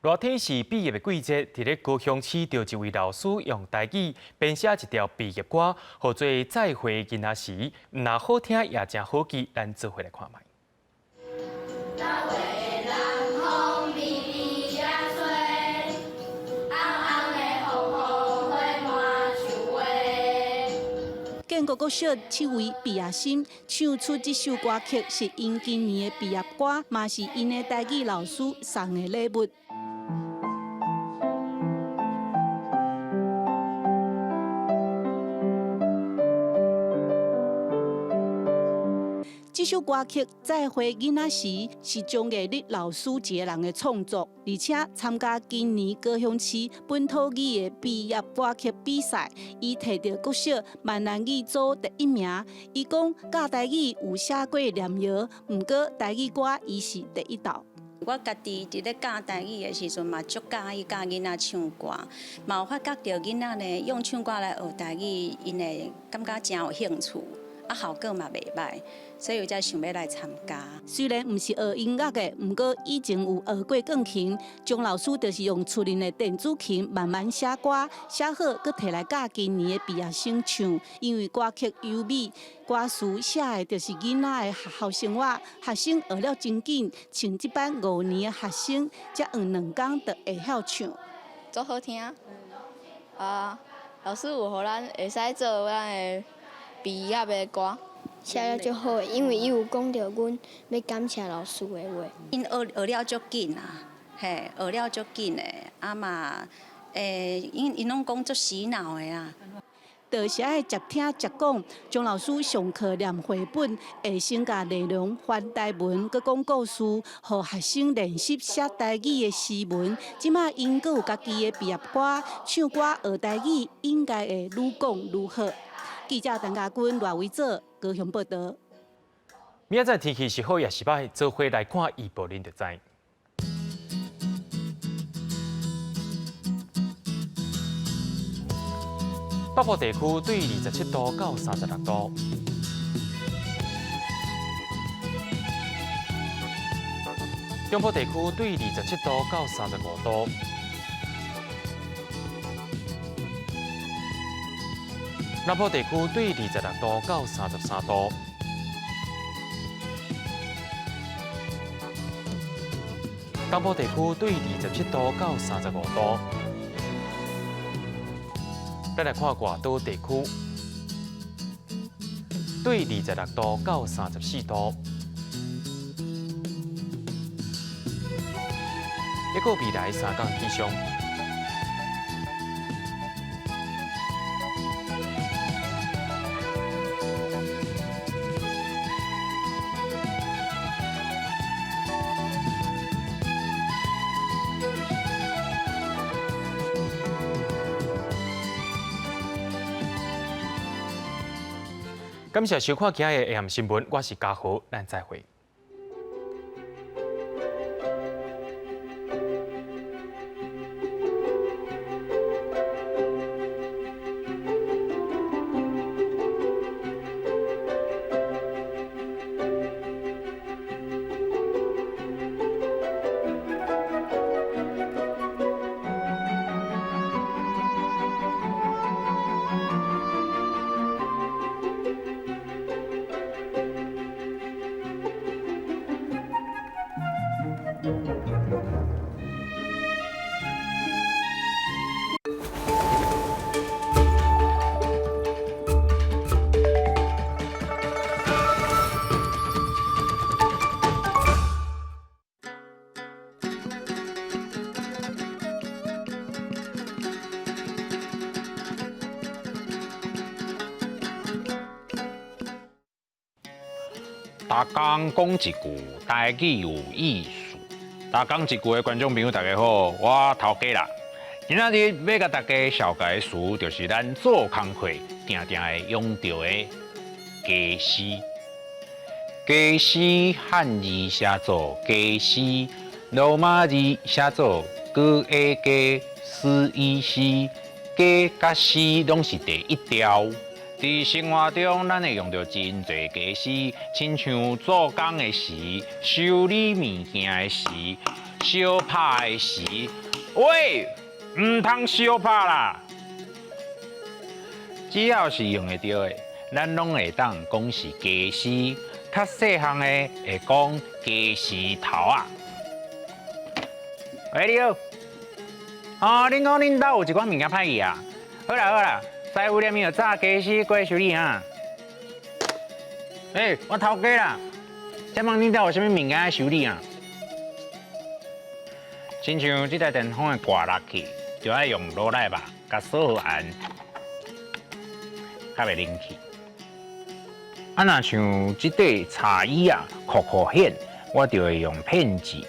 熱天是畢業的季節，佇咧高雄市，就一位老師用台語編寫一條畢業歌，予做再會囡仔時，毋但好聽也誠好記，咱做伙來看覓。南風微微仔吹，紅紅的風雨花滿樹花。建國國小七位畢業生唱出這首歌曲，是𪜶今年的畢業歌，嘛是𪜶的台語老師送的禮物。這首歌曲《再會囡仔時》是張藝力老師一個人的創作，而且參加今年高雄市本土語的畢業歌曲比賽，伊摕著國小閩南語組第一名。伊講教台語有寫過念謠，毋過台語歌伊是第一道。我家己佇咧教台語的時陣嘛，足佮意教囡仔唱歌，嘛有發覺著囡仔呢用唱歌來學台語，𪜶會感覺誠有興趣。啊，效果嘛袂䆀，所以我才想欲來參加。雖然毋是學音樂的，毋過以前有學過鋼琴。張老師就是用厝內的電子琴慢慢寫歌，寫好閣提來教今年的畢業生唱。因為歌曲優美，歌詞寫的就是囡仔的學校生活，學生學了真緊，像這班5年的學生，才用2工就會曉唱。足好聽啊！老師有予咱會使做咱的畢業的歌，寫了足好，因為伊有講著阮欲感謝老師的話。𪜶學了足緊啊，嘿，學了足緊的，啊嘛，𪜶攏講足洗腦的啊。就是愛捷聽捷講，張老師上課念繪本，會先共內容翻台文，閣講故事，予學生練習寫台語的詩文。這馬𪜶閣有家己的畢業歌，唱歌學台語應該會愈講愈好。記者陳家軍、賴維祖高雄報導。明仔載天氣是好抑是䆀，做伙來看預報，恁就知。北部地區對27度到36度，中部地區對27度到35度，南部地區對26度到33度，東部地區對27度到35度。咱來看外島地區，對26度到34度，一個未來3工氣象。感謝收看今日的 AM 新聞，我是嘉豪，咱再會。逐工講一句台語有意思。逐工一句的觀眾朋友，大家好，我頭家啦。今仔日欲共大家紹介的詞，就是咱做工課定定會用著的家私。家私漢字寫做家私，羅馬字寫做 G A 家 S E 私，家佮私攏是佇一調。佇生活中，咱會用著真濟家私，親像做工的時、修理物件的時、相拍的時。喂，毋通相拍啦！只要是用會著的，咱攏會當講是家私。較細項的會講家私頭仔。喂，你好。哦，恁講恁兜有一寡物件歹去啊？好啦好啦。師傅連伊就紮家私過來修理啊！欸，我頭家啦，請問恁兜有啥物物件愛修理啊？親像這台電風的掛落去，就愛用羅賴吧，共鎖好按，較袂冷去。啊，若像這塊茶椅仔，箍箍顯，我就會用片子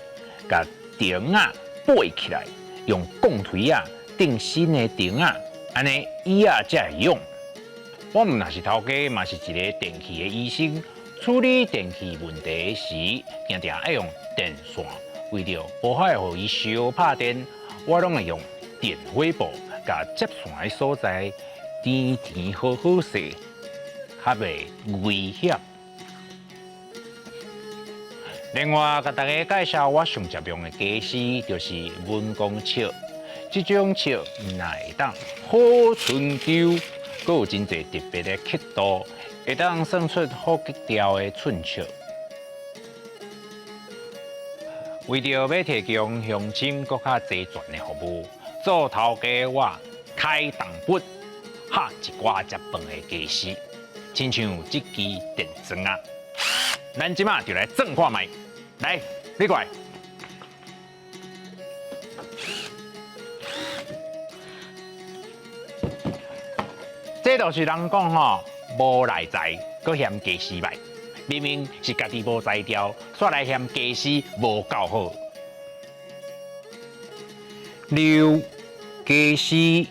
共釘仔掰起來，用鋼錘仔釘新的釘仔。按呢椅仔才會用。我毋但是頭家，嘛是一个電器的醫生。處理電器問題時，定定愛用電線。為著無愛予伊相拍電，我攏會用電火布共接線的所在甜甜好好勢，較袂危險。另外，共大家介紹我上常用的家私，就是文公尺。這種尺毋但會當好春秋，閣有真濟特別的刻度，會當算出好格調的寸尺。為著欲提供鄉親閣較齊全的服務，做頭家我開動筆，敲一寡食飯的家私，親像這支電鑽仔。咱這馬就來鑽看覓，來，你過來。這就是人講吼，無內在，閣嫌家私䆀。明明是家己無才調，煞來嫌家私無夠好。溜家私、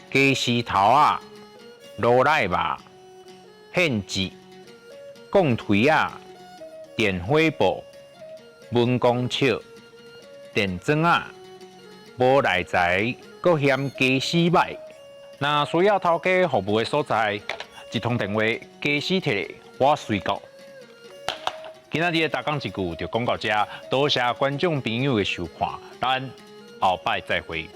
家私頭仔、羅賴肉、片子、鋼錘仔、電火布、文公尺、電鑽仔，無內在，閣嫌家私䆀。若需要頭家服務的所在，一通電話，家私提來，我隨到。今仔日的逐工一句就講到這，多謝觀眾朋友的收看，咱後擺再會。